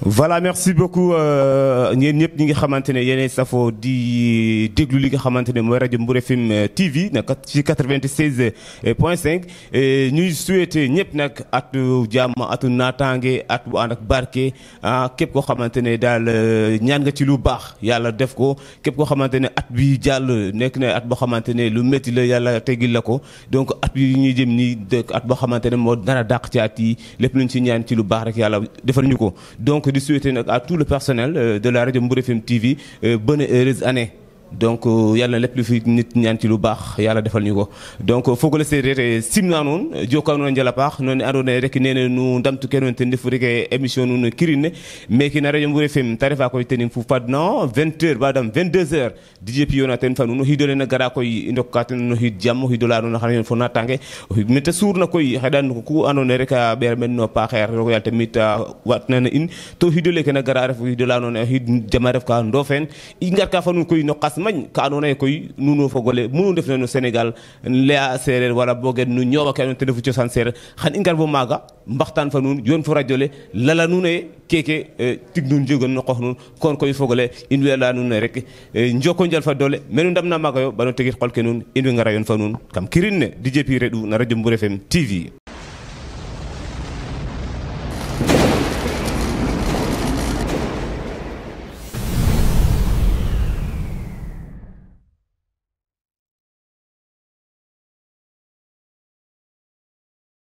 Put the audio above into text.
Voilà, merci beaucoup ñeen ñëpp ñi nga xamante ne yéenay safoo di déglu li nga xamante ne mooy rajo Mbour FM TV nag ci 96.5 ñuy souhaiter ñëpp nag atu jàmm atu naataange at bu ànd ak barke képp koo xamante ne daal ñaan nga ci lu baax yàlla def ko képp koo xamante ne at bi jàll nekk na at boo xamante ne lu métti la yàlla teggil la ko donc at bi ñuy jëm nii at boo xamante ne moo dara dàq ci at yi lépp luñ ci ñaan ci lu baax rek yàlla defal ñu ko donc di souhaiter nag à tout le personnel de la rajo Mbour FM TV bonne heureuse année donc yàlla na lépp lu fi nit ñaan ci lu baax yàlla defal ñu ko donc fogole sereer simna noon joka noon njala paax noon andoona yee rek nene nu ndamtu ke noon ten ndefu rek émission nuun kirine meke na radio Mbour FM ta refa koy tening fu fadna 20 heures badam 22 heures DJ Piona ten fa nuun o xiidole na gara koy i ndokka ten no xiid jam o xiidola noon xana yoon fo natange o xiid mete suurna koy xeɗan ku andoona yee rek a ɓeer men no paaxeer roog yaal tamit watnana in to xiidole ke na gara ref o xiidola noon o xiid jama ref ka Ndofeen i ngarka fa nuun koy no qas mañ ka andoona yee koy nuno fogole munu ndef na no Sénégal leya sereer wala bogen nu ñoowa ke andoona yee ten refu cosaan sereer xan i ngar bo maaga mbaxtaan fa nuun yoon fo radio le lala nuun e keke tig nuun jegoon no qoox nuun kon koy fogole in way leya nuun ne rek njoko njal fa doole menu ndamna maaga yo bano tegit qol ke nuun in way ngara yoon fa nuun kam kirin ne DJ Pi reɗ'u na radio Mbour FM TV